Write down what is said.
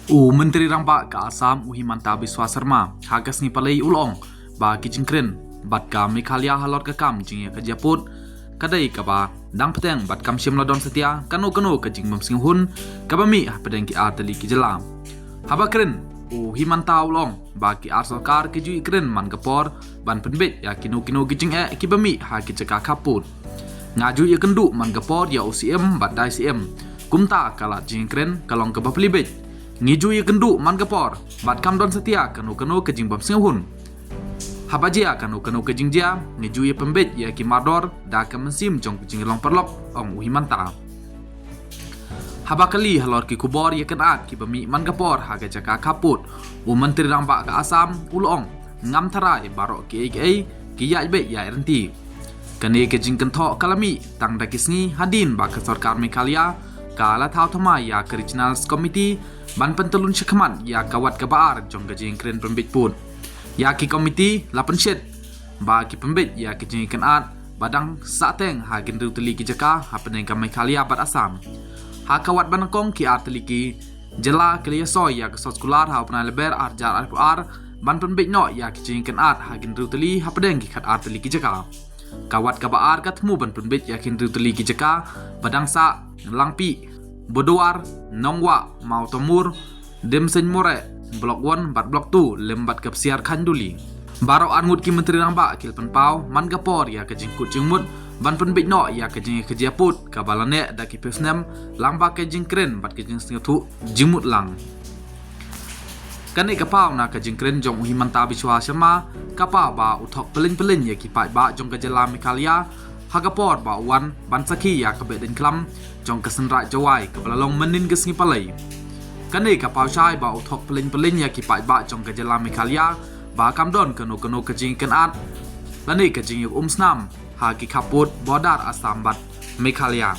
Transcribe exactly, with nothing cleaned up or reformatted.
U Myntri Rangbah ka Assam u Himanta Biswa Sarma ha ka sngi Palei u la ong ba ki jingkren bad ka Meghalaya halor ka kam jingïakajia pud ka dei kaba dang bteng bad kam shym la don satia kano kano ka jingbymsngewhun kaba mih hapdeng ki ar tylli ki jylla. Haba kren, u Himanta u la ong ba ki ar sorkar ki ju ïakren man ka por ban pynbeit ïa kino kino ki jingeh kiba mih ha ki jaka khappud. Nga ju ïakynduh man ka por ïa u C M bad dai C M. Kumta ka lad jingkren ka long kaba plie beit. Ngi ju ïakynduh man ka por bad kam don satia kano kano ka jingbymsngewhun. Haba jia kano kano ka jingjia, ngi ju ïapynbeit ïa ki mardor da ka mynsiem jong ka jinglong paralok, ong u Himanta. Haba kylli halor ki khubor ïakynad kiba mih man ka por ha ka jaka khappud, u Myntri Rangbah ka Assam u la ong, ngam tharai baroh kiei kiei ki ïaid beit ïa ryntih. Kane ka jingkynthoh ka la mih tang da ki sngi hadien ba ka sorkar Meghalaya ka la thaw thymmai ïa ka Regional Committee ban pyntyllun shakhmat ïa ka wat kaba ar jong ka jingkren pynbeit pud. Ïa ki committee la pynshit ba ki pynbeit ïa ka jingïakynad ba dang sahteng ha ki hynriew tylli ki jaka hapdeng ka Meghalaya bad Assam. Ha ka wat ba nyngkong ki ar tylli ki jylla ki la ïasoi ïa ka soskular ha u bnai Lber ar hajar arphew ar ban pynbeit noh ïa ka jingïakynad ha ki hynriew tylli hapdeng ki khat ar tylli ki jaka. Ka wat kaba ar ka thmu ban pynbeit ïa ki hynriew tylli ki jaka ba dang sah, Langpih, Burdwar, Nongwah, Mawtamur, Dimseiñ Moreh, Block one bad Block two lem bad ka Psiar Khanduli. Baroh arngut ki Myntri Rangbah ki la pynpaw man ka por ïa ka jingkut jingmut ban pynbeit noh ïa ka jingïakajia pud kaba la neh da ki phew snem lang ba ka jingkren bad ka jingsngewthuh jingmut lang. Kane ka paw na ka jingkren jong u Himanta Biswa Sarma ka paw ba u thok pyllein pyllein ïa ki paidbah jong ka jylla Meghalaya ha ka por ba u wan ban sakhi ïa ka behdeiñkhlam jong ka Synraj Jowai kaba la long mynnin ka sngi Palei. Kane ka paw shai ba u thok pyllein pyllein ïa ki paidbah jong ka jylla Meghalaya ba kam don kano kano ka jingïakynad lane ka jingïaumsnam ha ki khappud border Assam bad Meghalaya.